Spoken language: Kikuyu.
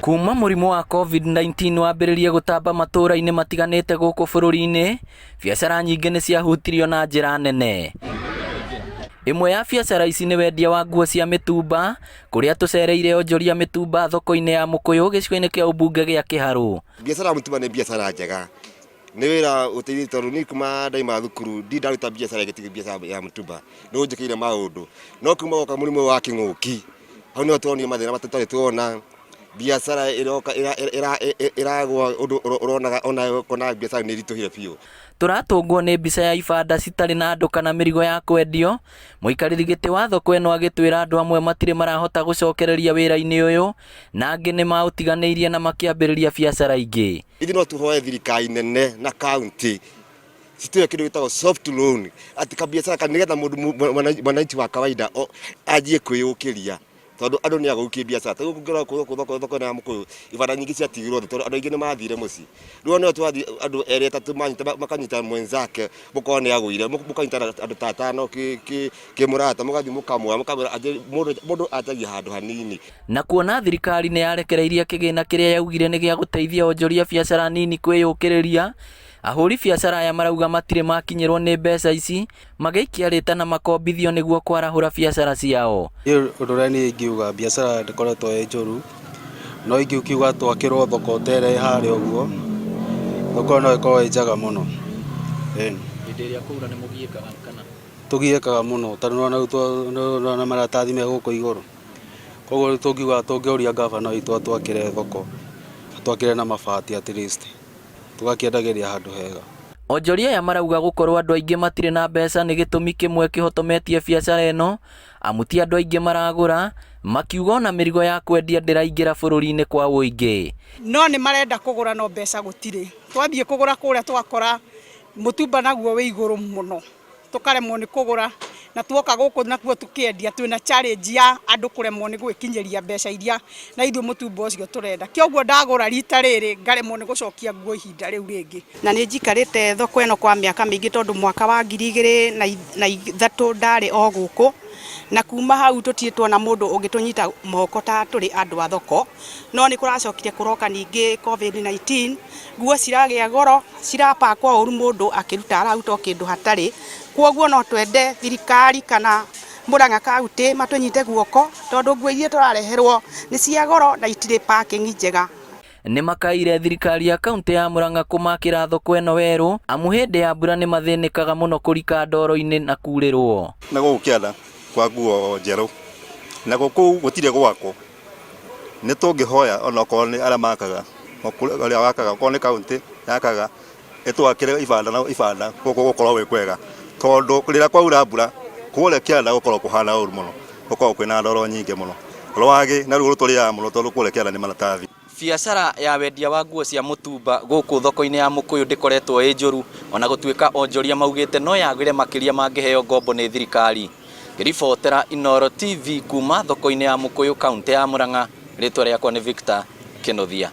Kuma mũrimũ wa COVID-19 wambĩrĩrie gũtamba matũũra-inĩ matiganĩte gũkũ bũrũri-inĩ, biacara nyingĩ nĩ ciahutirio na njĩra nene. Ĩmwe ya biacara ici nĩ wendia wa nguo cia mĩtumba, kũrĩa tũcereire onjoria mĩtumba thoko-inĩ ya Mũkũyũ gĩcigo-inĩ kĩa ũmbunge gĩa Kĩharũ. Biacara ya mũtumba nĩ biacara njega, nĩ wĩra ũteithĩtie tondũ niĩ kuma ndaima thukuru ndirĩ ndaruta biacara ĩngĩ tiga biacara ya mũtumba, nĩ ũnjĩkĩire maũndũ. No kuma woka mũrimũ ũyũ wa kĩng'ũki, hau nĩho tuonire mathĩna tũtarĩ tuona, biacara ĩroka ĩragwa ũndũ ũronaga onawe ũkona biacara nĩ ĩritũhire biũ. Tũratũngwo nĩ mbica ya ibanda citarĩ na andũ kana mĩrigo ya kwendio, mũikarĩri gĩtĩ wa thoko ĩno agĩtwĩra andũ amwe matirĩ marahota gũcokereria wĩra-inĩ ũyũ na angĩ nĩ maũtiganĩirie na makĩambĩrĩria biacara ingĩ. Ithuĩ no tũhoe thirikari nene na kaunti citũhe kĩndũ gĩtagwo soft loan atĩ kabiacara ka nĩgetha mũndũ mwananchi wa kawaida anjie kwĩyũkĩria tondũ andũ nĩ agũu kĩbiacara. Ta rĩu ũngĩrora gũkũ thoko ĩno ya Mũkũyũ ibanda nyingĩ ciatigirwo thĩ tondũ andũ aingĩ nĩ mathire mũciĩ. Rĩu ona twathiĩ andũ erĩ atatũ manyita makanyita mwenzake mũkona nĩ agũire mũkanyitana andũ ta atano kĩmũrata mũgathiĩ mũkamuoya mũkamwĩra mũndũ anjagia handũ hanini. Na kuona thirikari nĩ yarekereirie kĩgĩna kĩrĩa yaugire nĩ gĩa gũteithia onjoria biacara nini kwĩyũkĩrĩria, ahũri biacara aya marauga matirĩ makinyĩrwo nĩ mbeca ici, magĩikia rĩta na makombithio nĩguo kwarahũra biacara ciao. Niĩ ũndũ ũrĩa niĩ ingiuga biacara ndĩkoretwo ĩ njũru, no ingiuga twakĩrwo thoko ta ĩrĩa ĩ harĩa ũguo, thoko ĩyo no ĩkorwo ĩ njega mũno, ĩni. Hĩndĩ ĩrĩa kwaura nĩ mũgiĩkaga kana? Tũgiĩkaga mũno tondũ nĩ wona rĩu nĩ wona maratathi me gũkũ igũrũ, koguo rĩu tũngiuga tũngĩũria ngabana witũ atwakĩre thoko, atwakĩre na mabati at least, tũgakĩendagĩria handũ hega. Onjoria aya marauga gũkorwo andũ aingĩ matirĩ na mbeca nĩ gĩtũmi kĩmwe kĩhotometie biacara ĩno, amu ti andũ aingĩ maragũra, makiuga ona mĩrigo ya kwendia ndĩraingĩra bũrũri-inĩ kwa ũingĩ. No nĩ marenda kũgũra no mbeca gũtirĩ. Twathiĩ kũgũra kũrĩa tũgakora mũtumba naguo wĩ igũrũ mũno. Tũkaremwo nĩ kũgũra na tuoka gũkũ nakuo tũkĩendia twĩna challenge ya andũ kũremwo nĩ gwĩkinyĩria mbeca iria na ithuĩ mũtumba ũcio tũrenda. Kĩoguo ndagũra rita rĩrĩ ngaremwo nĩ gũcokia nguo ihinda rĩu rĩngĩ. Na nĩ njikarĩte thoko ĩno kwa mĩaka mĩingĩ tondũ mwaka wa 2003 ndarĩ o gũkũ, na kuma hau tũtirĩ tuona mũndũ ũngĩtũnyita moko ta tũrĩ andũ a thoko, no nĩ kũracokire kũroka ningĩ COVID-19, nguo ciragĩa goro, cirapakwo ũru mũndũ akĩruta araruta o kĩndũ hatarĩ, kwoguo no twende thirikari kana Murang'a kauntĩ matũnyite guoko tondũ nguo iria tũrareherwo nĩ cia goro na itirĩ packing njega. Nĩ makaĩire thirikari ya kauntĩ ya Murang'a kũmakĩra thoko ĩno werũ amu hĩndĩ ya mbura nĩ mathĩnĩkaga mũno kũrika ndoro-inĩ na kurĩrwo. Na gũkũ kĩanda kwa nguo njerũ, na gũkũ gũtirĩ gwakwo, nĩ tũngĩhoya onokorwo nĩ arĩa makaga, ũrĩa wakaga, okorwo nĩ kauntĩ yakaga, ĩtwakĩre ibanda na ibanda gũkũ gũkorwo gwĩ kwega, tondũ rĩrĩa kwaura mbura kũrĩa kĩanda gũkoragwo kũhana ũru mũno, gũkoragwo kwĩna ndoro nyingĩ mũno, rwagĩ naruo rũtũrĩaga mũno tondũ kũrĩa kĩanda nĩ maratathi. Biacara ya wendia wa nguo cia mũtumba gũkũ thoko-inĩ ya Mũkũyũ ndĩkoretwo ĩ njũru ona gũtuĩka onjoria maugĩte no yagĩre makĩria mangĩheo ngombo nĩ thirikari. Ngĩribotera Inooro TV kuma thoko-inĩ ya Mũkũyũ kauntĩ ya Mũrang'a, rĩtwa rĩakwa nĩ Victor Kĩnuthia.